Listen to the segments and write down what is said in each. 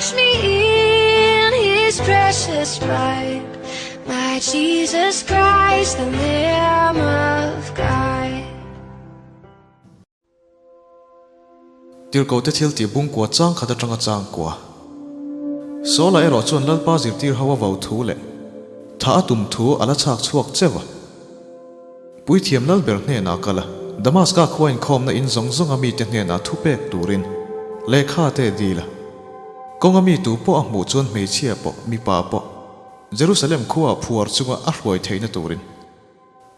Wash me in His precious blood, my Jesus Christ, the Lamb of God. Tirhkohte thil tih bung kua chang khat atanga chang kua. Saula erawh chuan Lalpa zirtir ho a vau thu leh tha a tum thu a la chhak chhuak cheu a. Puithiam Lalber hnenah a kal a, Damaska khua inkhawmna in zawng zawnga mite hnenah thu pek turin lehkha te a dil a. Kawnga mi tu pawh a hmuh chuan hmeichhia pawh, mipa pawh, Jerusalem khuaah phuar chunga a hruai theihna turin.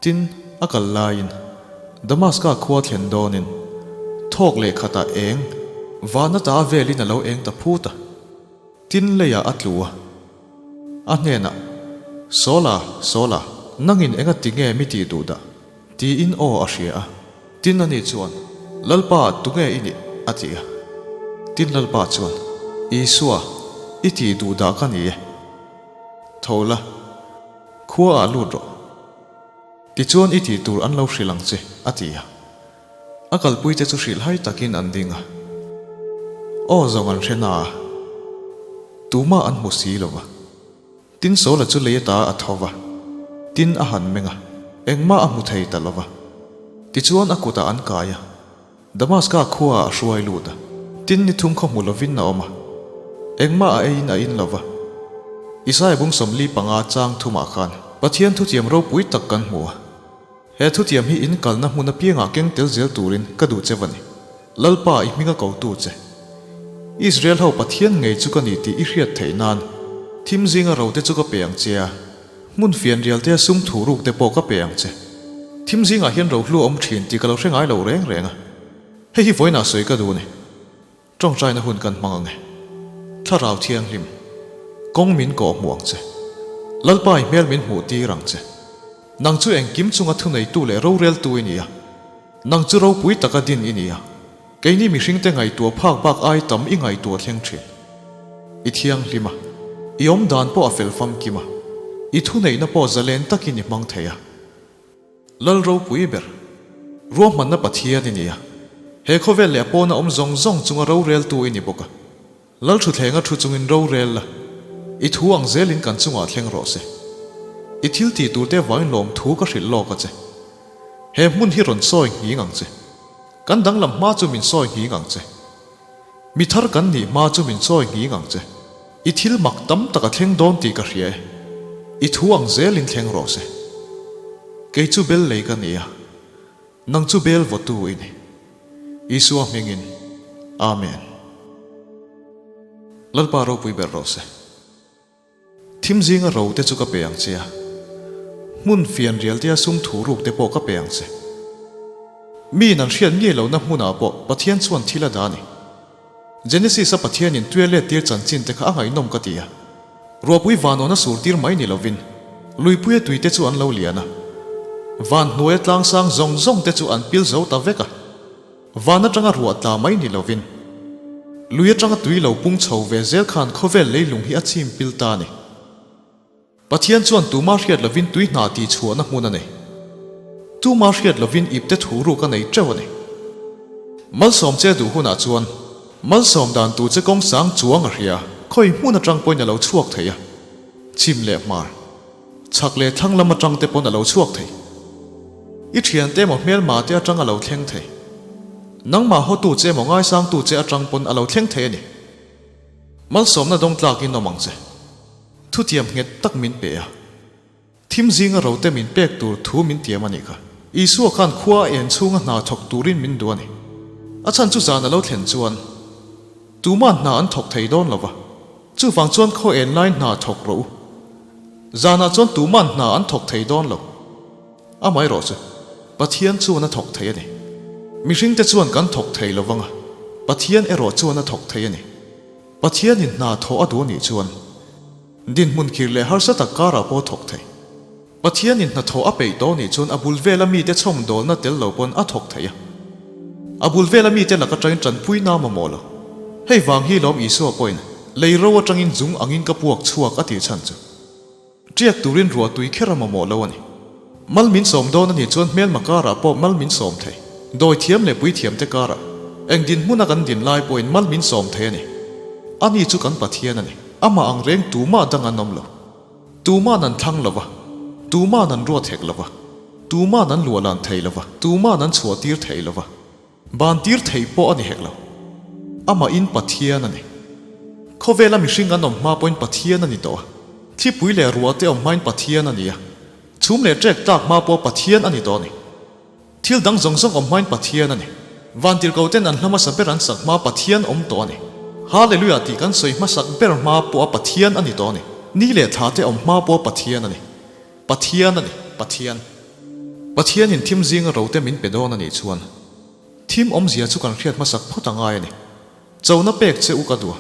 Tin, a kal laiin, Damaska khua thlen dawnin, thawk leh khatah eng, vana ta velin a lo eng ta phut a. Tin leiah a tlu a, a hnenah, Sawla, Sawla, nangin enga ti nge mi tih duh dah? tiin aw a hria a. Tin ani chuan, Lalpa, tunge i nih? a ti a. Tin Lalpa chuan, Isua, i tih duh dah ka ni e. Tho la, khuaah lut rawh. Tichuan i tih tur an lo hrilh ang che, a ti a. A kalpuite chu hrilhhai takin an ding a. Aw zawng an hre na a, tumah an hmu si lo va. Tin Sawla chu lei ata a tho va, tin a han meng a, engmah a hmu thei ta lo va. Tichuan a kutah an kai a, Damaska khuaah a hruai lut a, tin ni thum khaw hmu lovin a awm a, engmah a eiin a in lo va. Isaia bung 45 chang thumah khan Pathian thutiam ropui tak kan hmu a. He thutiam hi in kalna hmun apiangah keng tel zel turin ka duh che va ni. Lalpa i hminga kotu che. Israel ho Pathian ngei chu ka ni tih i hriat theih nan thim zinga ro te chu ka pe ang che a, hmun fianrial te a sum thu ruk te pawh ka pe ang che. Thim zingah hian rohlu a awm thin tih ka lo hre ngai lo reng reng a. Hei hi vawiinah sawi ka duh a ni. Tawngtaina hun kan hmang ang e. Thlarau Thianghlim, kawng min kawh hmuh ang che. Lalpa i hmel min hmuh tir ang che. Nang chu engkim chunga thuneitu leh roreltu i ni a. Nang chu ropui taka din i ni a. Keini mihringte ngaihtuah phak bak ai tam i ngaihtuah thleng thin. I thianghlim a. I awm dan pawh a fel famkim a. I thuneihna pawh zalen takin i hmang thei a. Lal ropui ber, ruahmanna Pathian i ni a, he khawvel leh a pawna awm zawng zawng chunga roreltu i ni bawk a. Lal thuthlenga thu chungin rorel la, i thu ang zelin kan chungah thleng rawh se. I thil tih turte avangin lawmthu ka hrilh lawk a che. He hmun hi rawn sawi nghing ang che. Kan danglam hma chu min sawi nghing ang che. Mi thar kan nih hma chu min sawi nghing ang che. I thil mak tam tak a thleng dawn tih ka hria e. I thu ang zelin thleng rawh se. Kei chu bel lei ka ni a, nang chu bel vawtu i ni. Isua hmingin, Amen. Lalpa ropui ber rawh se. Thim zinga ro te chu ka pe ang che a, hmun fianrial tia sum thu ruk te pawh ka pe ang che. Miin an hriat ngei lohna hmunah pawh Pathian chuan thil a dah a ni. Genesis-a Pathianin tuia let tir chanchin te kha a ngaihnawm ka ti a. Ruahpui vanawna sur tir mai ni lovin, luipuia tui te chu an lo lian a. Van hnuaia tlangsang zawng zawng te chu an pil zo ta vek a. Van atanga ruah tla mai ni lovin, lui atanga tui lo pung chho ve zel khan khawvel leilung hi a chim pil ta a ni. Pathian chuan tuma hriat lovin tui hna tih chhuahna hmun a nei. Tuma hriat lovin ipte thu ruk a nei teuh a ni. Malsawm che duh hunah chuan malsawm dan tur che kawng sang chuang a hria, khawi hmun atang pawhin a lo chhuak thei a, chhim leh hmar, chhak leh thlang lam atang te pawn a lo chhuak thei. I thiante emaw hmelma te atang a lo thleng thei. Nangmah hawtu che emaw ngaisangtu che atang pawn a lo thleng thei a ni. Malsawmna dawng tlakin awm ang che. Thutiam nghet tak min pe a, thim zinga rote min pek tur thu min tiam a nih kha. Isua khan khua a en chhunga hna thawk turin min duh a ni. A chhan chu zan a lo thlen chuan tuma'n hna an thawk thei dawn lo va, chuvang chuan khaw en laiin hna thawk rawh u. Zanah chuan tuma'n hna an thawk thei dawn lo. Amaherawh chu, Pathian chuan a thawk thei a ni. Mihringte chuan kan thawk thei lo vang a, Pathian erawh chuan a thawk thei a ni. Pathianin hna thawh a duh anih chuan dinhmun khir leh harsa tak karah pawh a thawk thei. Pathianin hna thawh a peih tawh anih chuan a bul vela mite chhawmdawlna tel lo pawn a thawk thei a. A bul vela mite lak atangin tanpui na mamawh lo. Hei vang hi lawm Isua pawhin lei ro atangin zung angin ka puak chhuak a tih chhan chu. Tiak turin ruah tui kher a mamawh lo a ni. Mal min sawm dawn anih chuan hmelma karah pawh mal min sawm thei. Dawi thiam leh pui thiam te karah eng dinhmuna kan din lai pawhin mal min sawm thei a ni. Ani chu kan Pathian a ni. Amah ang reng tumah dang an awm lo. Tuma'n an thlang lo va, tuma'n an ruat hek lo va, tuma'n an luahlan thei lo va, tuma'n an chhuahtir thei lo va, bantir theih pawh a ni hek lo. Amahin Pathian a ni. Khawvela mihring an awm hma pawhin Pathian a ni tawh a, thlipui leh ruah te awm hmain Pathian a ni a, chhum leh ṭek tlak hma pawh Pathian a ni tawh a ni. Thil dang zawng zawng awm hmain Pathian a ni. Vantirhkoten an hla hmasa ber an sak hma Pathian awm tawh a ni. Hallelujah tih kan sawi hmasak ber hma pawha Pathian a ni tawh a ni. Ni leh thla te awm hma pawha Pathian a ni. Pathian a ni, Pathian. Pathianin thim zinga rote min pe dawn a nih chuan thim awmzia chu kan hriat hmasak phawt a ngai a ni. Chona pek che u ka duh a.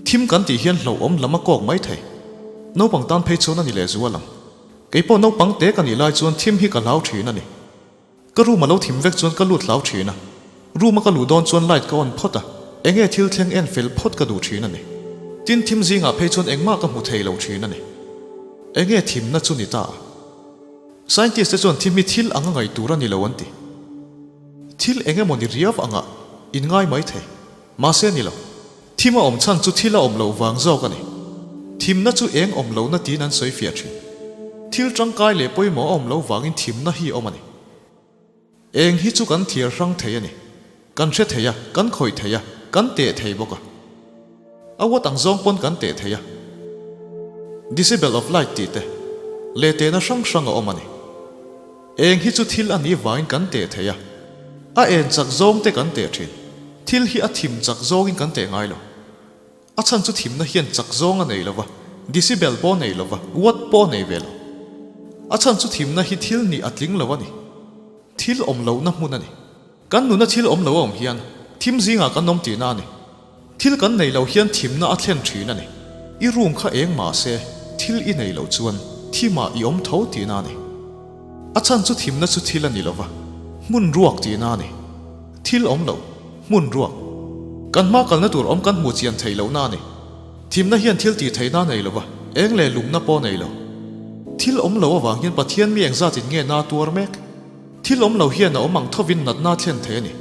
Thim kan tih hian hlauhawm lam a kawk mai thei. Naupang tan phei chuan a ni lehzual ang. Kei pawh naupang te ka nih lai chuan thim hi ka hlau thin a ni. Ka room a lo thim vek chuan ka lut hlau thin a. Room a ka luh dawn chuan light ka on phawt a, enge thil thleng en fel phawt ka duh thin a ni. Tin thim zingah phei chuan engmah ka hmu thei lo thin a ni. Enge thimna chu ni ta a? Scientist te chuan thim hi thil anga ngaih tur a ni lo an ti. Thil eng emaw ni riau angah in ngai mai thei. Mahse ni lo. Thim a awm chhan chu thil a awm loh vang zawk a ni. Thimna chu eng awm lohna tiin an sawi fiah thin. Thil tangkai leh pawimawh a awm loh vangin thimna hi a awm a ni. Eng hi chu kan thiar hrang thei a ni. Kan hre thei a, kan khawih thei a, kan teh thei bawk a. A uat ang zawng pawn kan teh thei a. Decibel of light tih te leh tehna hrang hrang a awm a ni. Eng hi chu thil a nih vangin kan teh thei a, a en chak zawng te kan teh thin. Thil hi a thim chak zawngin kan teh ngai lo. A chhan chu thimna hian chak zawng a nei lo va, decibel pawh a nei lo va, watt pawh a nei ve lo. A chhan chu thimna hi thil nih a tling lo a ni. Thil awm lohna hmun a ni. Kan nuna thil awm lo a awm hian thim zingah kan awm tihna a ni. Thil kan nei lo hian thimna a thlen thin a ni. I room kha eng mah se thil i nei loh chuan thimah i awm tho tihna a ni. A chhan chu thimna chu thil a ni lo va, hmun ruak tihna a ni. Thil awm lo, hmun ruak. Kan hma kalna tur awm kan hmuh chian theih lohna a ni. Thimna hian thil tih theihna a nei lo va, eng leh lumna pawh a nei lo. Thil awm lo avang hian Pathian mi engzatin nge na tuar mek? Thil awm lo hian a awm ang thovin natna a thlen thei a ni.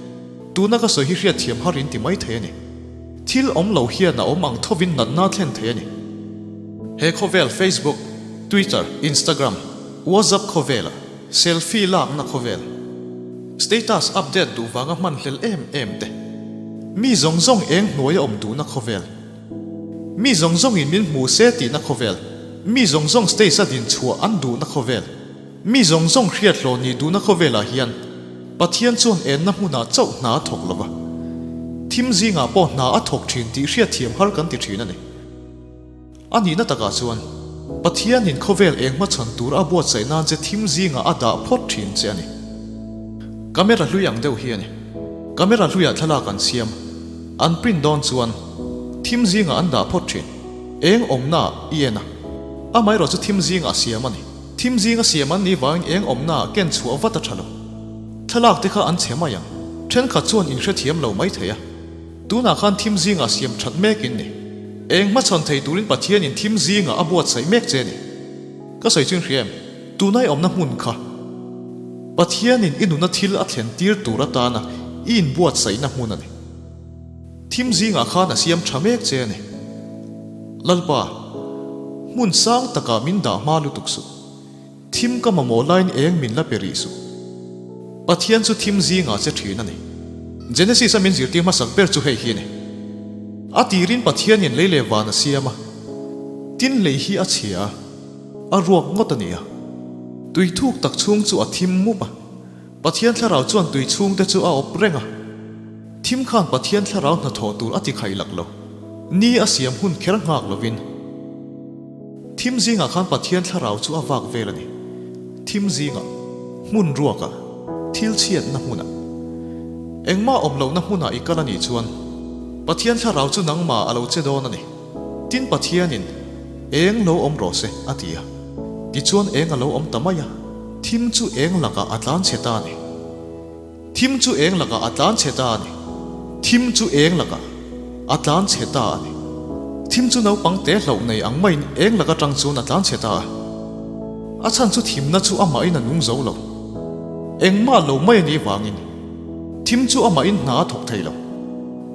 Tuna ka sawi hi hriatthiam har in ti mai thei a ni. Thil awm lo hian a awm ang thovin natna a thlen thei a ni. He khawvel Facebook, Twitter, Instagram, WhatsApp khawvela selfie lakna khawvel, status update duh vanga hman hlel em em te, mi zawng zawng eng hnuaia awm duhna khawvel, mi zawng zawngin min hmu se tihna khawvel, mi zawng zawng stage a din chhuah an duhna khawvel, Mi zawng zawng hriat hlawh nih duhna khawvelah hian Pathian chuan enna hmunah chauh hna a thawk lo va, thim zingah pawh hna a thawk thin tih hriatthiam har kan ti thin a ni. A nihna takah chuan Pathianin khawvel eng hmachhan tur a buatsaih nan che thim zingah a dah phawt thin che a ni. Camera hlui ang deuh hi a ni. Camera hluiah thlalak an siam, an print dawn chuan thim zingah an dah phawt thin. Eng awmnaah i en a, amaherawhchu thim zingah siam a ni. Thim zinga siam an nih vangin eng awmnaah ken chhuah vat a tha lo. Thlalak te kha an chhe mai ang. Thenkhat chuan in hrethiam lo mai thei a. Tunah khan thim zingah siam that mek in ni. Eng hmachhawn thei turin Pathianin thim zingah a buatsaih mek che a ni. Ka sawi chu in hria em? Tunai awmna hmun kha Pathianin i nuna thil a thlen tir tur atana i inbuatsaihna hmun a ni. Thim zingah khan a siam tha mek che a ni. Lalpa, hmun sang takah min dah hma lutuk suh. Thim ka mamawh laiin eng min la pe rih suh. Pathian chu thim zingah che thin a ni. Genesis a min zirtir hmasak ber chu hei hi a ni. A tirin Pathianin lei leh van a siam a, tin lei hi a chhia a, a ruak ngawt a ni a. Tui thuk tak chhung chu a thim mup a. Pathian thlarau chuan tui chhungte chu a awp reng a. Thim khan Pathian thlarau hnathawh tur a ti khaih lak lo. Ni a siam hun kher nghak lovin. Thim zingah khan Pathian thlarau chu a vak vel a ni. Thim zingah, hmun ruakah, thil chhiatna hmunah. Engmah awm lohna hmunah i kal a nih chuan Pathian thlarau chu nangmah a lo che dawn a ni. Tin Pathianin, Eng lo awm rawh se, a ti a. Tichuan eng a lo awm ta mai a, thim chu eng lakah a tlan chhe ta a ni. Thim chu eng lakah a tlan chhe ta a ni. Thim chu eng lakah a tlan chhe ta a ni. Thim chu naupang te hlauh nei ang maiin eng lak atang chuan a tlan chhe ta a. A chhan chu thimna chu amahin a nung zo lo. Engmah lo mai a nih vangin thim chu amahin hna a thawk thei lo.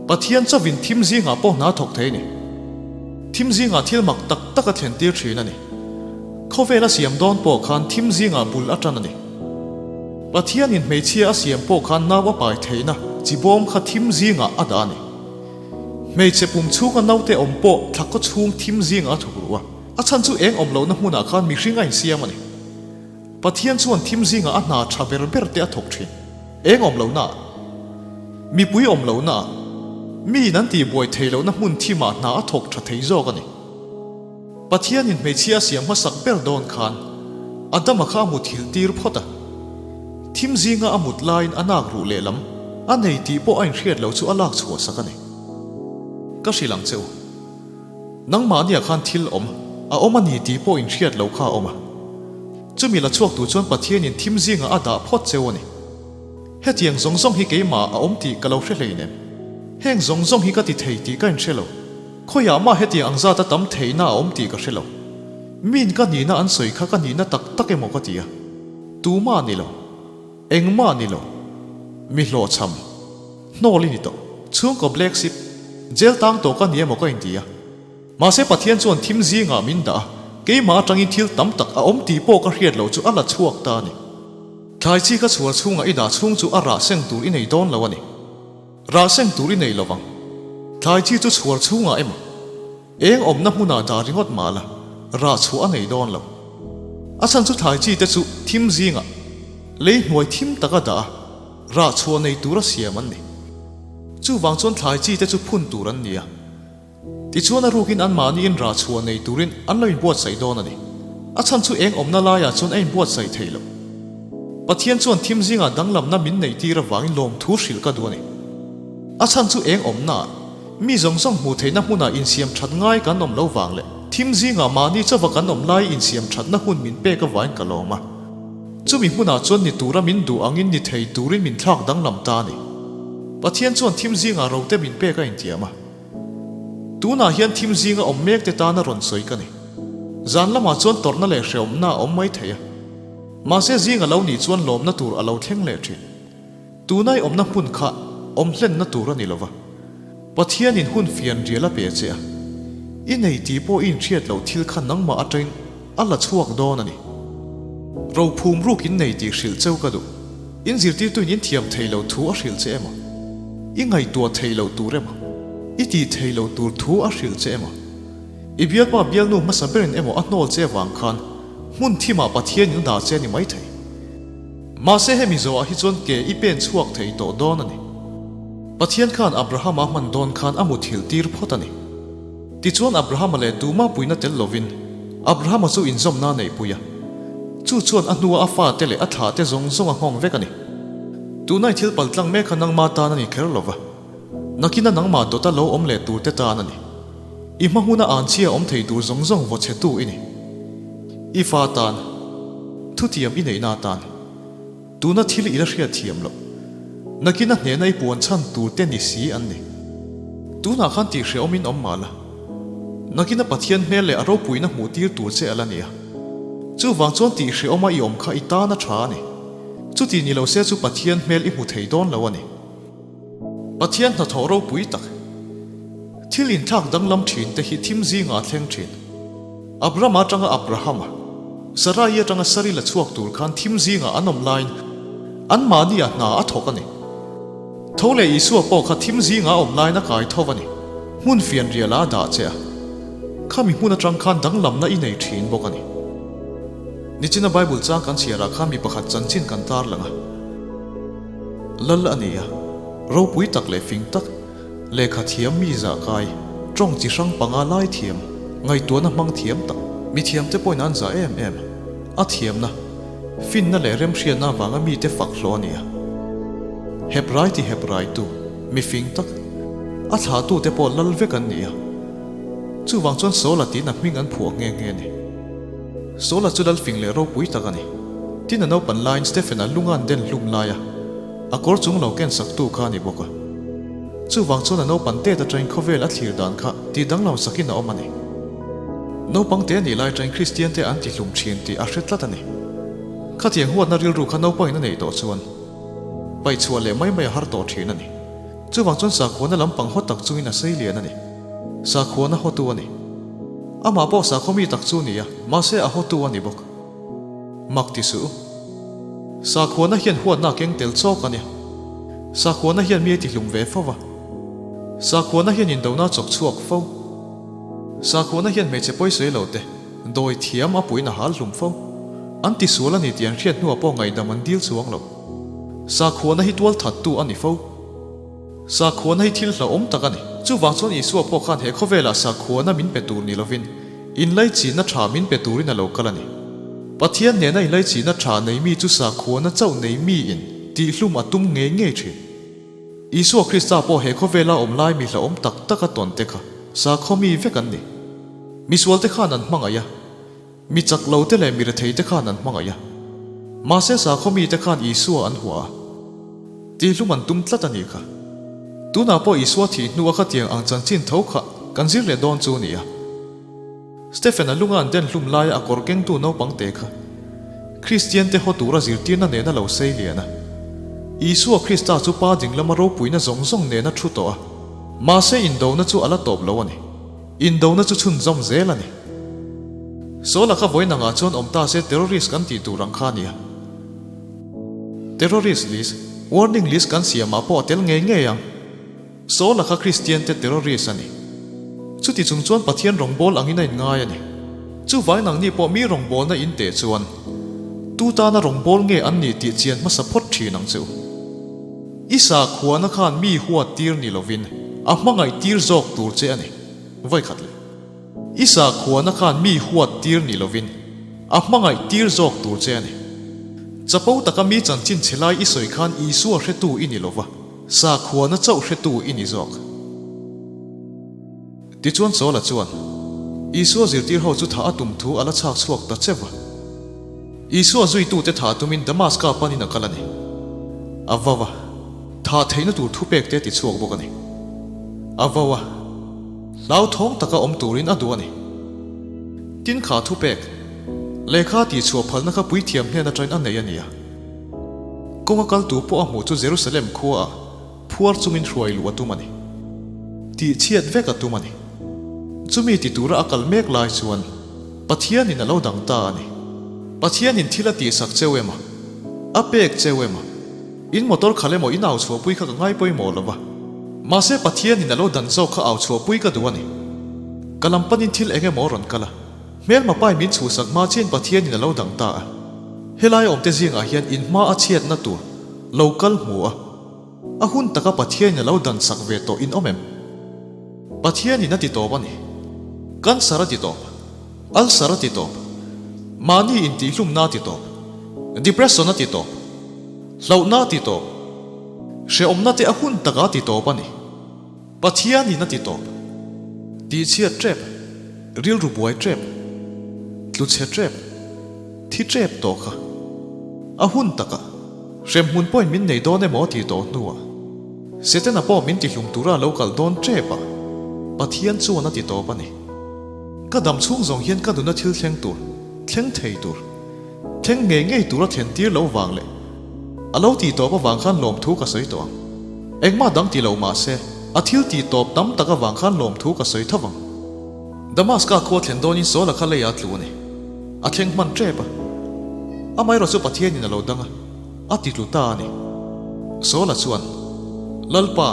Pathian chauhin thim zingah pawh hna thawk thei a ni. Thim zingah thil mak tak tak a thlentir thin a ni. Khawvel a siam dawn pawh khan thim zingah bul a tan a ni. Pathianin hmeichhia a siam pawh khan nau a pai theihna chi bawm kha thim zingah a dah a ni. Hmeichhe pum chhunga naute awm pawh thla kaw chhung thim zingah a thuk ruh a, a chhan chu eng awm lohna hmunah khan mihring a insiam a ni. Pathian chuan thim zingah a hna tha ber ber te a thawk thin. Eng awm lohna? Mipui awm lohna? Miin an tihbuai thei lohna hmun thimah hna a thawk tha thei zawk a ni. Pathianin hmeichhia a siam hmasak ber dawn khan Adama kha a mut hilh tir phawt a. Thim zinga a mut laiin a nak ruh lehlam a nei tih pawh a inhriat loh chu a lak chhuah sak a ni. Ka hrilh ang che u. Nangmahniah khan thil awm, a awm a ni tih pawh inhriat loh kha a awm a. Chumi la chhuak tur chuan Pathianin thim zingah a dah phawt cheu a ni. Hetiang zawng zawng hi keimah a awm tih ka lo hre hleinem. Heng zawng zawng hi ka ti thei tih ka inhre lo. Khawiah mah hetiang ang zata tam theihna a awm tih ka hre lo. Min ka nihna an sawi kha ka nihna tak tak emaw ka ti a. Tumah ni lo. Engmah ni lo. Mi hlawhchham. Hnawl i ni tawh. Chhungkaw Black Sheep. Jail tang tawh ka ni emaw ka inti a. Mahse Pathian chuan thim zingah min dah a, keimah atangin thil tam tak a awm tih pawh ka hriat loh chu a la chhuak ta a ni. Thlai chi kha chhuar chhungah i dah chhung chu a rah seng tur i nei dawn lo a ni. Rah seng tur i nei lo vang. Thlai chi chu chhuar chhungah emaw, eng awmna hmunah dah ringawt mah la, rah chhuah a nei dawn lo. A chhan chu thlai chi te chu thim zingah, lei hnuai thim taka dah a, rah chhuah nei tura siam an ni. Chuvang chuan thlai chi te chu phun tur an ni a. Tichuan a rukin anmahniin rah chhuah nei turin an lo inbuatsaih dawn a ni. A chhan chu eng awmna laiah chuan a inbuatsaih theih loh. Pathian chuan thim zingah danglamna min neih tir avangin lawmthu hrilh ka duh a ni. A chhan chu eng awmnaah, mi zawng zawng hmuh theihna hmunah insiam that ngai kan awm lo vang leh thim zingah mahni chauva kan awm lai insiam thatna hun min pek avangin ka lawm a. Chumi hmunah chuan ni tura min duh angin ni thei turin min thlak danglam ta a ni. Pathian chuan thim zingah rote min pek a intiam a. Tunah hian thim zinga awm mek te tana rawn sawi ka ni. Zan lamah chuan tawrhna leh hrehawmna a awm mai thei a. Mahse zing a lo nih chuan lawmna tur a lo thleng leh thin. Tunai awmna hmun kha awm hlenna tur a ni lova. Pathianin hun fian rial a pe che a. I nei tih pawh i inhriat loh thil kha nangmah atangin a la chhuak dawn a ni. Rophum ruk in nei tih hrilh cheu ka duh. In zirtirtuin in thiam thei lo thu a hrilh che emaw? I ngaihtuah thei loh tur emaw? I tih thei loh tur thu a hrilh che emaw? I bialpa bialnu hmasa berin emaw a hnawl che vang khan hmun thimah Pathianin a dah che a ni maithei. Mahse hemi zawhah hi chuan ke i pen chhuak thei tawh dawn a ni. Pathian khan Abrahama hman dawn khan a muthilh tir phawt a ni. Tichuan Abrahama leh tuma puina tel lovin Abrahama chu inzawmna a neihpui a. Chu chuan a hnua a fate leh a thlahte zawng zawng a nghawng vek a ni. Tunai thil paltlang mek kha nangma tan a ni kher lova, nakina nangmah dawta lo awm leh turte tan a ni. I hma huna anchhia awm thei tur zawng zawng vaw chhetu i ni. I fa tan, thutiam i neihna atan, tuna thil i la hriat thiam loh, nakina hnehna i puan chhan turte ni si an ni. Tunah khan tihhrehawmin awm mah la, nakina Pathian hmel leh a ropuina hmuh tir tur che a la ni a. Chuvang chuan tihhrehawma i awm kha i tan a tha a ni. Chuti ni lo se chu Pathian hmel i hmu thei dawn lo a ni. Pathian hnathawh ropui tak, thil inthlak danglam thin te hi thim zingah a thleng thin. Abrama atanga Abrahama, Sarai atanga Sari la chhuak tur khan thim zingah an awm laiin anmahni ah hna a thawk a ni. Tho leh Isua pawh kha thim zingah a awm laiin a kai tho a ni. Hmun fianrialah a dah che a, khami hmun atang khan danglamna i nei thin bawk a ni. Nichina Bible chang kan chhiarah khan mi pakhat chanchin kan tarlang a. Lal a ni a, ropui tak leh fing tak, lehkha thiam mi zah kai, tawng chi hrang panga lai thiam, ngaihtuahna hmang thiam tak, mi thiamte pawhin an zah em em. A thiamna, finna leh remhriatna avanga mite fak hlawh a ni a. Hebrai ti Hebraitu, mi fing tak, a thlahtute pawh lal vek an ni a. Chuvang chuan Saula tiin a hming an phuah nghe nghe a ni. Saula chu lal fing leh ropui tak a ni. Tin a naupan laiin Stephen-a lunga an den hlum laia a kawr chung lo ken saktu kha a ni bawk a. Chuvang chuan a naupan tet atangin khawvel a thlir dan kha tih danglam sakin a awm a ni. Naupang te nih lai atangin Kristian te an tihlum thin tih a hre tlat a ni. Khatiang huatna rilru kha naupangin a neih tawh chuan paihchhuah leh mai mai a har tawh thin a ni. Chuvang chuan sakhuana lampang haw tak chungin a sei lian a ni. Sakhuana hawtu a ni. Amah pawh sakhaw mi tak chu ni a, mahse a hawtu a ni bawk. Mak ti suh. Sakhuana hian huatna a keng tel chawk a nia. Sakhuana hian mi a ti hlum ve fo va. Sakhuana hian indona a chawk chhuak fo. Sakhuana hian hmeichhe pawisawi lo te, dawi thiam a puiin a hal hlum fo. An ti sual a ni tih an hriat hnuah pawh ngaihdam an dil chuang lo. Sakhuana hi tual thattu a ni fo. Sakhuana hi thil hlauhawm tak a ni. Chuvang chuan Isua pawh khan he khawvelah sakhuana min pe tur ni lovin, inlaichihna tha min pe turin a lo kal a ni. Pathian nena inlaichihna tha nei mi chu sakhuana chauh nei miin tihhlum a tum ngei ngei thin. Isua Krista pawh he khawvela awm lai mi hlauhawm tak tak a tawn te kha sakhaw mi vek an ni. Misualte khan an hmangaih a. Mi chak lo te leh mi rethei te khan an hmangaih a. Mahse sakhaw mi te khan Isua an hua a. Tihlum an tum tlat a nih kha. Tunah pawh Isua thih hnu a khatiang ang chanchin tho kha kan zir leh dawn chu a ni a. Stephen a lunga an den hlum laia a kawr kengtu naupang te kha Kristian te haw tura zirtirna nena lo sei lian a. Isua Krista chu Pa ding lama ropuina zawng zawng nena thu tawh a. Mahse indona chu a la tawp lo a ni. Indona chu chhunzawm zel a ni. Saw laka vawi nangah chuan awm ta se terrorist kan tih tur ang kha a nia. Terrorist list, warning list kan siamah pawh a tel ngei ngei ang. Saw laka Kristian te terrorist a ni. Chuti chung chuan Pathian rawngbâwl angin a inngai a ni. Chuvai nangni pawh mi rawngbâwlna in teh chuan tu tana rawngbâwl nge an nih tih chian hmasa phawt ṭhin ang che u. I sakhuana khan mi huat tir ni lovin a hmangaih tir zawk tur che a ni. Vawi khat leh. I sakhuana khan mi huat tir ni lovin a hmangaih tir zawk tur che a ni. Chapo taka mi chanchin chhe lai i sawi khan Isua hretu i ni lova, sakhuana chauh hretu i ni zawk. Tichuan Saula chuan Isua zirtir ho chu thah a tum thu a la chhak chhuak ta che va. Isua zuitute thah tumin Damaska panin a kal a ni. A vau a, thah theihna tur thupek te a ti chhuak bawk a ni. A vau a, hlauthawng taka awm turin a duh a ni. Tin kha thupek, lehkha tihchhuah phalna kha puithiam hnen atangin a nei a ni a. Kawnga kaltu pawh a hmuh chu Jerusalem khuaah phuar chungin hruai luh a tum a ni. Tihchhiat vek a tum a ni. Chumi ti tura a kal mek lai chuan Pathianin a lo dang ta a ni. Pathianin thil a tihsak cheu em a? A pek cheu em a? In motor khalh emaw in au chhuahpui kha ka ngai pawimawh lo va. Mahse Pathianin a lo dan zawk kha au chhuahpui ka duh a ni. Ka lam panin thil eng emaw a rawn kal a. Hmelma pai min chhuhsak hma chian Pathianin a lo dang ta a. Helai awmte zingah hian in hma a chhiatna tur lo kal hmu a. A hun taka Pathianin a lo dan sak ve tawh in awm em? Pathianin a ti tawp a ni. Cancer a ti tawp. Ulcer a ti tawp. Mahni intihhlumna a ti tawp. Depression a ti tawp. Hlauhna a ti tawp. Hrehawmna te a hun taka a ti tawp a ni. Pathianin a ti tawp. Tihchhiat tep, rilru buai tep, tluchhe tep, thi tep tawh kha. A hun takah, hremhmun pawhin min nei dawn emaw tih tawh hnuah, Setana pawh min tihlum tura a lo kal dawn tep a, Pathian chuan a ti tawp a ni. Ka dam chhung zawng hian ka nuna thil thleng tur, thleng thei tur, thleng ngei ngei tura thlen tir lo vang leh a lo tih tawp avang khan lawmthu ka sawi tawh ang. Engmah dang ti lo mah se, a thil tih tawp tam tak avang khan lawmthu ka sawi tho vang. Damaska khua thlen dawnin Saula kha leiah a tlu a ni. A thleng hman tep a. Amaherawh chu Pathianin a lo dang a, a ti tlu ta a ni. Saula chuan, Lalpa,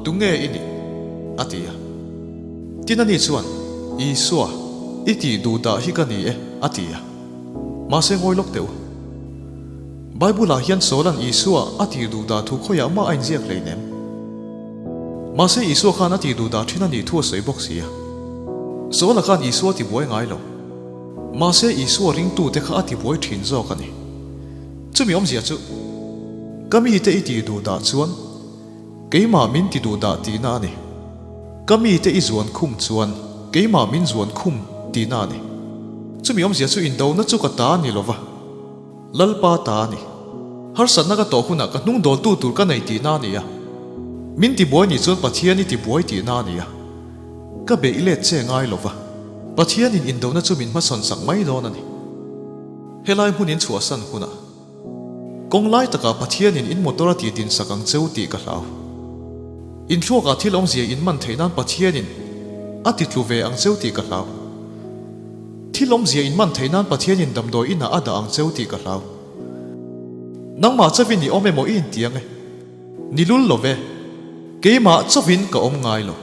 tunge i nih? a ti a. Tin ani chuan, Isua, i tih duh dah hi ka ni e, a ti a. Mahse ngawi lawk teh u. Bible-ah hian Saula'n Isua a tih duh dah thu khawiah mah a inziak hleinem. Mahse Isua khan a tih duh dah thin a nih thu a sawi bawk si a. Saula khan Isua a tibuai ngai lo. Mahse Isua ringtute kha a tibuai thin zawk a ni. Chumi awmzia chu, Ka mite i tih duh dah chuan keimah min ti duh dah tihna a ni. Ka mite i zuan khum chuan keimah min zuan khum tihna a ni. Chumi awmzia chu indona chu ka ta a ni lova, Lalpa ta a ni. Harsatna ka tawh hunah ka hnung dawltu tur ka nei tihna a ni a. Min tibuai nih chuan Pathian i tibuai tihna a ni a. Ka beih let che ngai lova, Pathianin indona chu min hmasawn sak mai dawn a ni. Helai hmun in chhuahsan hunah. Kawng lai takah Pathianin in motor a tih din sak ang cheu tih ka hlau. In thluakah thil awmzia in man theih nan Pathianin a ti tlu ve ang cheu tih ka hlau. Thil awmzia in man theih nan Pathianin damdawi inah a dah ang cheu tih ka hlau. Nangmah chauhin i awm emaw i intiang e? Ni lul lo ve. Keimah chauhin ka awm ngai lo.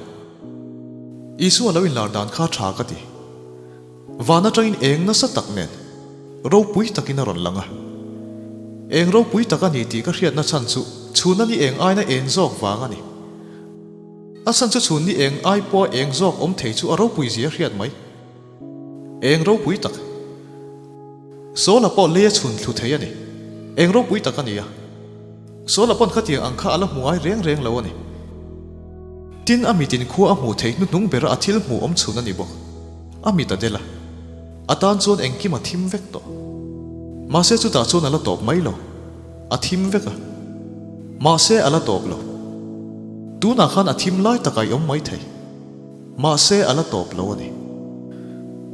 Isua lo inlar dan kha tha ka ti. Van atangin eng nasa tak nen ropui takin a rawn lang a. Eng ropui tak a ni tih ka hriatna chhan chu chhun a ni eng aina eng zawk vang a ni. A chhan chu chhun ni eng ai pawha eng zawk awm thei chu a ropui zia hriat mai. Eng ropui tak. Sawla pawh lei a chhun thlu thei a ni. Eng ropui tak a ni a. Sawla pawn khatiang ang kha a la hmu ngai reng reng lo a ni. Tin, a mitin khua a hmuh theih hnuhnung bera a thil hmuh awm chhun a ni bawk. A mit a del a. A tan chuan engkim a thim vek tawh. Mahse chutah chuan a la tawp mai lo. A thim vek a. Mahse a la tawp lo. Tunah khan a thim lai takah i awm mai thei. Mahse a la tawp lo a ni.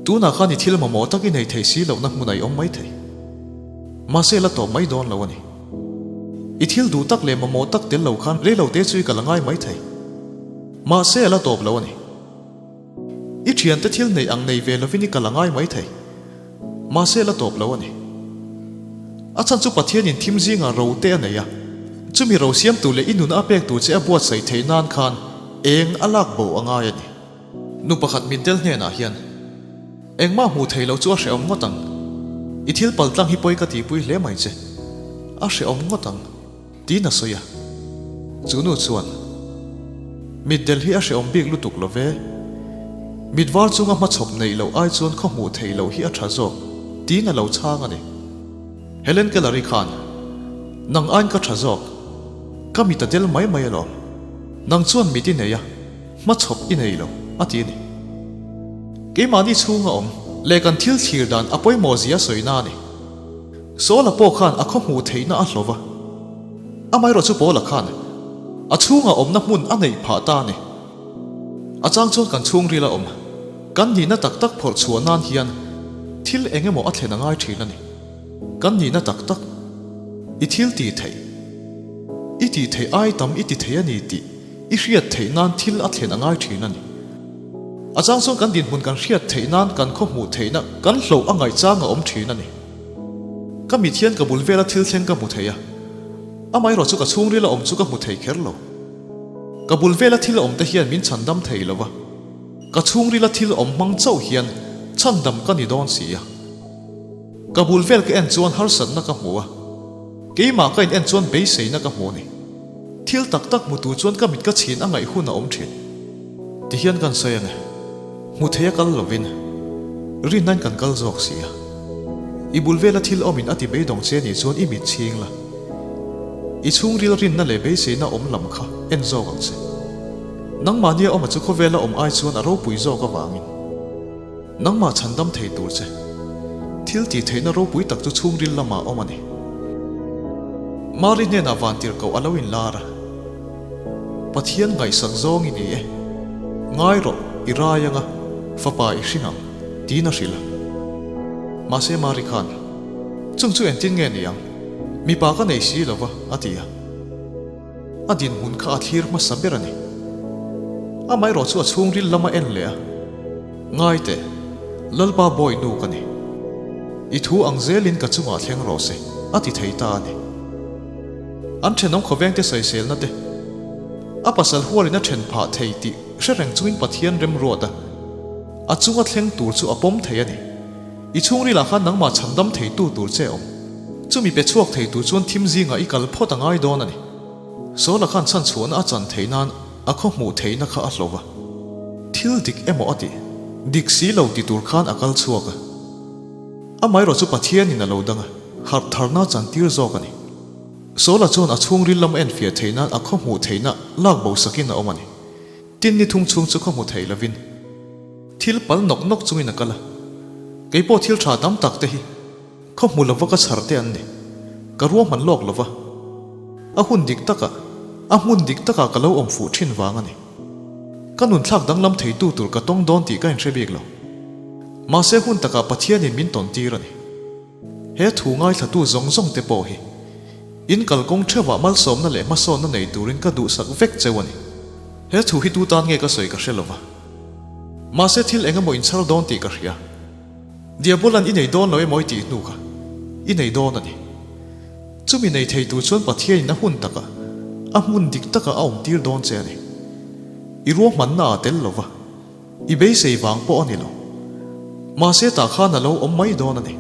Tunah khan i thil mamawh tak i nei thei si lohna hmunah i awm mai thei. Mahse a la tawp mai dawn lo a ni. I thil duh tak leh mamawh tak tel lo khan rei lo te chu i kal a ngai mai thei. Mahse a la tawp lo a ni. I thiante thil neih ang nei ve lovin i kal a ngai mai thei. Mahse a la tawp lo a ni. A chhan chu Pathianin thim zingah ro te a nei a, chumi ro siamtu leh i nuna a pek tur che a buatsaih theih nan khan eng a lak bo a ngai a ni. Nu pakhat mitdel hnenah hian, Engmah hmuh thei lo chu a hrehawm ngawt ang. I thil paltlang hi pawi ka tihpui hle mai che. A hrehawm ngawt ang. Tiin a sawi a. Chu nu chuan, Mitdel hi a hrehawm bik lutuk lo ve. Mit var chunga hmachhawp neih loh ai chuan khaw hmuh theih loh hi a tha zawk, tiin a lo chhang a ni. Helen Keller-i khan, Nang aiin ka tha zawk. Ka mit a del mai mai alawm. Nang chuan mit i nei a, hmachhawp i nei lo, a ti a ni. Keimahni chhunga awm leh kan thil thlir dan a pawimawh zia sawi na a ni. Saula pawh khan a khaw hmuh theihna a hlauh va, amaherawhchu Paula khan a chhungah awmna hmun a neih phah ta a ni. A chang chuan kan chhungril a awm, kan nihna tak tak phawrh chhuah nan hian thil eng emaw a thlen a ngai thin a ni. Kan nihna tak tak, i thil tih theih, i tih theih ai tam i ti thei a ni tih i hriat theih nan thil a thlen a ngai thin a ni. A chang chuan kan dinhmun kan hriat theih nan kan khaw hmuh theihna kan hloh a ngaih chang a awm thin a ni. Ka mit hian ka bul vela thil thleng ka hmu thei a, amaherawh chu ka chhungril a awm chu ka hmu thei kher lo. Ka bul vela thil awm te hian min chhandam thei lo va, ka chhungrila thil awm hmang chauh hian chhandam ka ni dawn si a. Ka bul vel ka en chuan harsatna ka hmu a, keimah ka in en chuan beiseina ka hmu a ni. Thil tak tak hmu tur chuan ka mit ka chhin a ngaih hun a awm thin. Tihian kan sawi ange, hmu thei a kal lovin rinnain kan kal zawk si a. I bul vela thil awmin a ti beidawng che nih chuan i mit chhing la. I chhungril rinna leh beiseina awm lam kha en zawk ang che. Nangmahnia awma chu khawvela awm ai chuan a ropui zawk avangin nangmah chhandam thei tur che. Thil tih theihna ropui tak chu chhungril lamah awm a ni. Mari hnenah vantirhkoh a lo inlar a. Pathian ngaihsak zawng i ni e. Ngai rawh, i rai anga, fapa i hring ang, tiin a hrilh a. Mahse Mari khan, Chung chu engtin nge ni ang? Mipa ka nei si lo va, a ti a. A dinhmun kha a thlir hmasa ber a ni. Amaherawh chu a chhungril lam a en leh a, Ngai teh, Lalpa bawi nu ka ni. I thu ang zelin ka chungah thleng rawh se, a ti thei ta a ni. An thenawm khawvengte sawiselna te, a pasal hualin a then phah thei tih hre reng chungin Pathian remruat a, a chunga thleng tur chu a pawm thei a ni. I chhungrilah khan nangmah chhandam theitu tur che awm. Chumi pe chhuak thei tur chuan thim zingah i kal phawt a ngai dawn a ni. Sawla khan chhanchhuahna a chan theih nan a khaw hmuh theihna kha a hlauh a. Thil dik emaw a ti, dik si lo ti tur khan a kal chhuak a. Amaherawh chu Pathianin a lo dang a, harh tharna chantir zawk a ni. Sawla chuan a chhungril lam enfiah theih nan a khaw hmuh theihna lak bo sakin a awm a ni. Tin ni thung chhung chu khaw hmu thei lovin thil pal nawk nawk chungin a kal a. Kei pawh thil tha tam tak te hi khaw hmu lova ka chhar te an ni. Ka ruahman lawk lova. A hun dik takah, a hmun dik takah ka lo awm fuh thin vang a ni. Ka nun thlak danglam theitu tur ka tawng dawn tih ka inhre bik lo. Mahse hun takah Pathianin min tawn tir a ni. He thu ngaithlatu zawng zawng te pawh hi in kalkawng theuhah malsawmna leh hmasawnna nei turin ka duhsak vek cheu a ni. He thu hi tu tan nge ka sawi ka hre lova. Mahse thil eng emaw inchhar dawn tih ka hria. Diabolan i nei dawn lo emaw i tih hnu kha i nei dawn a ni. Chumi nei thei tur chuan Pathianin a hun takah, a hmun dik takah a awm tir dawn che a ni. I ruahmanna a tel lova, i beisei vang pawh a ni lo. Mahse tah khan a lo awm mai dawn a ni.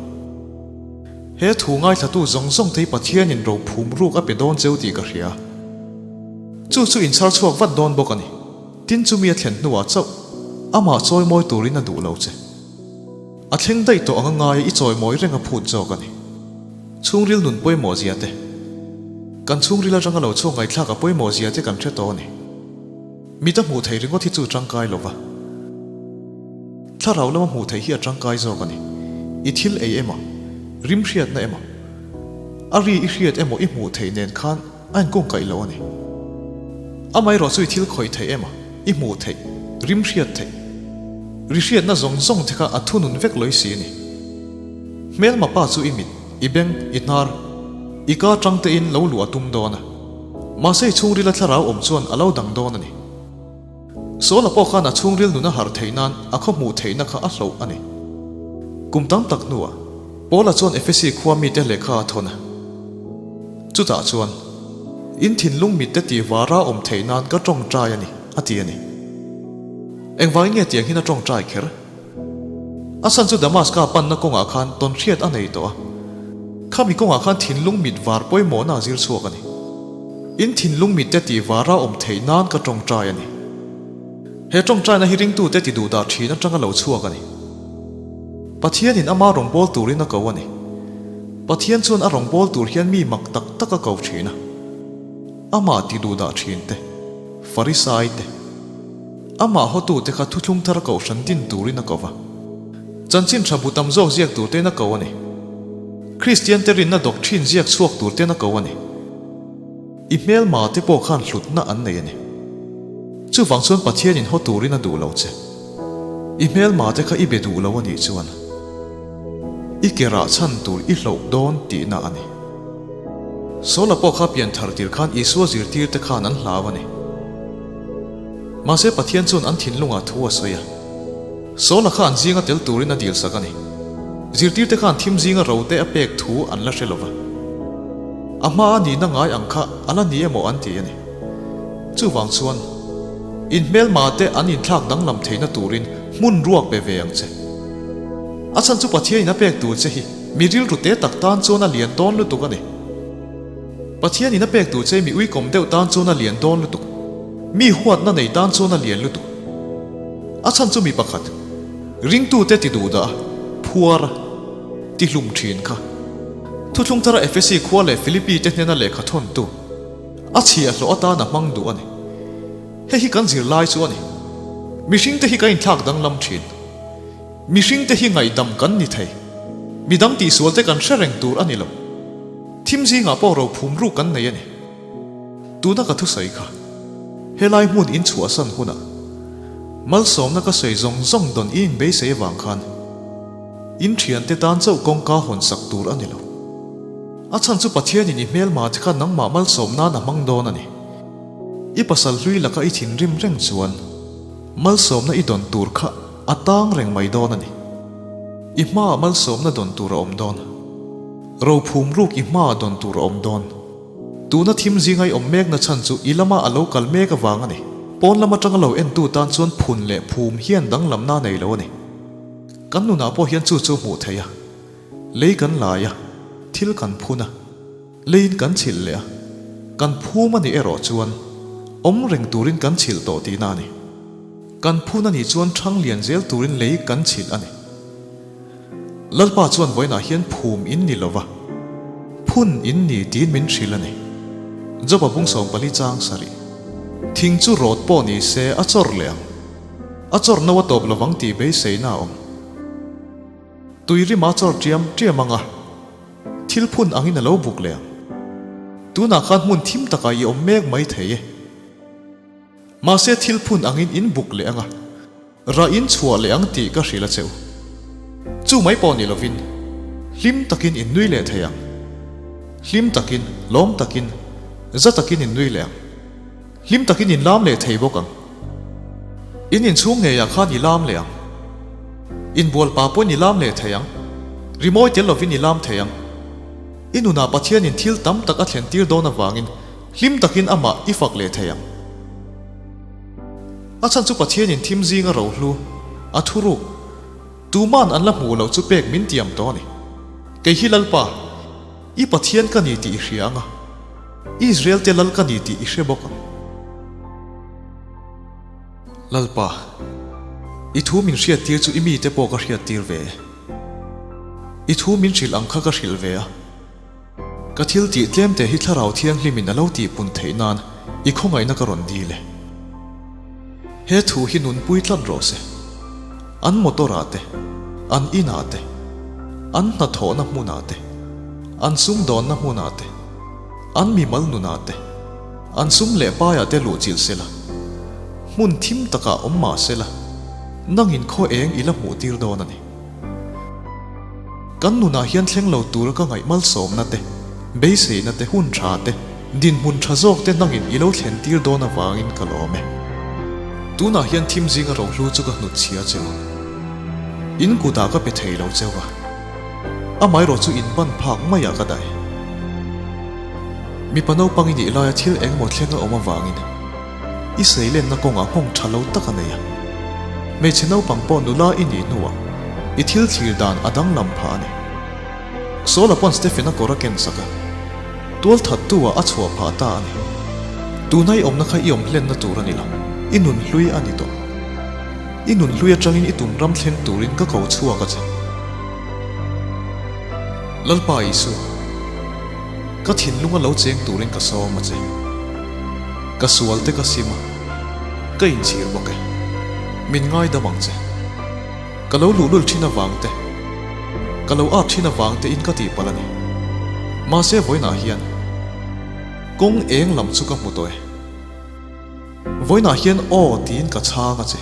He thu ngaithlatu zawng zawng te hi Pathianin ro phum ruk a pe dawn cheu tih ka hria. Chu chu inchhar chhuak vat dawn bawk a ni. Tin chumi a thlen hnuah chauh amah chawimawi turin a duh lo che. A thleng daih tawh anga ngaia i chawimawi reng a phut zawk a ni. Chhungril nun pawimawh zia te, kan chhungril atanga lo chhuak ngaihthlak a pawimawh zia te kan hre tawh a ni. Mit a hmuh theih ringawt hi chu tangkai lo va, thlarau lama hmuh theih hi a tangkai zawk a ni. I thil ei emaw, rim hriatna emaw, a ri i hriat emaw i hmuh theih nen khan A inkungkaih lo a ni. Amaherawh chu i thil khawih theih emaw, i hmuh theih, rim hriat theih, ri hriatna zawng zawng te kha a thunun vek lawih si a ni. Hmelma pa chu i mit, i beng, i hnar, i ka tang tein lo luh a tum dawn a. Mahse i chhungrila thlarau awm chuan a lo dang dawn a ni. Saula pawh khan a chhungril nun a harh theih nan a khaw hmuh theihna kha a hloh a ni. Kum tam tak hnuah, Paula chuan Efesi khua mite lehkha a thawn a. Chutah chuan, In thinlung mitte tih vara awm theih nan ka tawngtai a ni, a ti a ni. Engvangin nge tiang hian a tawngtai kher? A chhan chu Damaska panna kawngah khan tawnhriat a nei tawh a. Khami kawngah khan thinlung mit var pawimawhna a zir chhuak a ni. In thinlung mitte tih vara awm theih nan ka tawngtai a ni. He tawngtaina hi ringtute ti duh dah thin atanga lo chhuak a ni. Pathianin ama rawngbâwl turin a ko a ni. Pathian chuan a rawngbâwl tur hian mi mak tak tak a ko thin a. Amah ti duh dah thin te, Farisai te, Amah hotute kha thuthlung thar kohhran din turin a ko va. Chanchin tha bu tam zawk ziak tur tein a ko a ni. Kristian te rinna doctrine ziak chhuak tur tein a ko a ni. I hmelma te pawh khan hlutna an nei a ni. Chuvang chuan Pathianin haw turin a duh lo che. I hmelma te kha i be duh lo a nih chuan i ke rah chhan tur i hloh dawn tihna a ni. Saula pawh kha pian thar tir khan Isua zirtir te khan an hlau a ni. Mahse Pathian chuan an thinlungah thu a sawi a. Saula kha an zinga tel turin a dilsak a ni. Zirtirte khan thim zinga rote a pek thu an la hre lova. A hma a nihna ngai ang kha a la ni emaw an ti a ni. Chuvang chuan, in hmelma te an inthlak danglam theihna turin hmun ruak pe ve ang che. A chhan chu Pathianin a pek tur che hi mi rilru te tak tan chuan a lian dawn lutuk a ni. Pathian in a pek tur che mi uikawm deuh tan chuan a lian dawn lutuk. Mi huatna nei tan chuan a lian lutuk. A chhan chu mi pakhat, ringtute ti duh dah a, phuar a, ti hlum thin kha. Thuthlung thara Efesi khua leh Philippi te hnena lehkha thawntu, a chhiahhlawh atan a hmang duh a ni. Hei hi kan zirlai chu a ni. Mihringte hi kan inthlak danglam thin. Mihringte hi ngaihdam kan ni thei. Midang tihsualte kan hre reng tur a ni lo. Thim zingah pawh ro phum ruk kan nei a ni. Tuna ka thusawi kha, helai hmun in chhuahsan hunah malsawmna ka sawi zawng zawng dawn i inbeisei avang khan in thiante tan chauh kawngka hawn sak tur a ni lo. A chhan chu Pathianin i hmelma te kha nangmah malsawm nan a hmang dawn a ni. I pasal hlui laka i thinrim reng chuan malsawmna i dawn tur kha A tang reng mai dawn a ni. I hmaah malsawmna dawn tur a awm dawn. Rophum ruk i hmaah dawn tur a awm dawn. Tuna thim zinga i awm mekna chhan chu i lama a lo kal mek avang a ni. Pawn lam atanga lo entu tan chuan phun leh phum hian danglamna a nei lo a ni. Kan nunah pawh hian chu chu hmuh theih a. Lei kan lai a, thil kan phun a. Leiin kan chhilh leh a, kan phum a nih erawh chuan awm reng turin kan chhilh tawh tihna a ni. Kan phun a nih chuan ṭhang lian zel turin lei kan chhilh a ni. Lalpa chuan vawiinah hian phum in ni lova, phun in ni tiin min hrilh a ni. Joba bung 14 chang sarih. Thing chu rawt pawh ni se a chawr leh ang. A chawr no a tawp lovang tih beiseina a awm. Tui rima chawr ṭiam ṭiam ang a. Thil phun angin a lo buk leh ang. Tunah khan hmun thim takah i awm mek mai thei e. Mahse thil phun angin in buk leh ang a, rah in chhuah leh ang tih ka hrilh a che u. Chu mai pawh ni lovin, hlim takin in nui leh thei ang. Hlim takin, lawm takin, za takin in nui leh ang. Hlim takin in lam leh thei bawk ang. In inchhung ngeiah khan i lam leh ang. Inbual pa pawhin i lam leh thei ang. Rimawi tel lovin i lam thei ang. I nunah Pathianin thil tam tak a thlen tir dawn avangin hlim takin amah i fak leh thei ang. A chhan chu Pathianin thim zinga rohlu, a thuruk, tuman an la hmuh loh chu pek min tiam tawh a ni. Kei hi Lalpa, i Pathian ka ni tih i hria ang a, Israel te Lal ka ni tih i hre bawk ang. Lalpa, i thu min hriattir chu i mite pawh ka hriattir ve e. I thu min hrilh ang kha ka hrilh ve a. Ka thil tih tlem te hi Thlarau Thianghlimin a lo tihpun theih nan i khawngaihna ka rawn dil e. He thu hi nunpui tlat rawh se. An motor ah te, an in ah te, an hnathawhna hmun ah te, an sumdawnna hmun ah te, an mimal nun ah te, an sum leh pai ah te luhchilh sela, hmun thim takah awm mah sela, nangin khaw eng i la hmuh tir dawn a ni. Kan nunah hian thleng lo tura ka ngaih malsawmna te, beiseina te, hun tha te, dinhmun tha zawk te nangin i lo thlen tir dawn avangin ka lawm e. Tunah hian thim zinga rohlu chu ka hnut chhia cheu. In kutah ka pe thei lo cheu a, amaherawh chu in ban phak maiah ka daih. Mipa naupang i nih laia thil engemaw thleng a awm avangin I seilenna kawngah nghawng tha lo tak a nei a. Hmeichhe naupang pawh nula i nih hnuah i thil thlir dan a danglam phah a ni. Saul-a pawn Stephen-a kawr a ken sak a, tual thattu ah a chhuah phah ta a ni. Tuna i awmna kha i awm hlenna tur a ni lo, i nun hlui a ni tawh. I nun hlui atangin i tum ram thleng turin ka ko chhuak a che. Lalpa Isu. Ka thinlunga lo cheng turin ka sawm a che. Ka sual te ka sim a, ka inchhir bawk e. Min ngaidam ang che. Ka lo luhlul thin avang te, ka lo at thin avang te in ka tihpalh a ni. Mahse vawiinah hian kawng eng lam chu ka hmu tawh e. Vawiinah hian aw tiin ka chhang a che.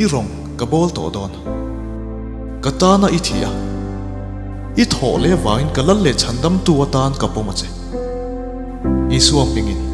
I rawng ka bawl tawh dawn. Ka tana i thih a. I thawh leh vangin ka lal leh chhandamtu atan ka pawm a che. Isua hmingin.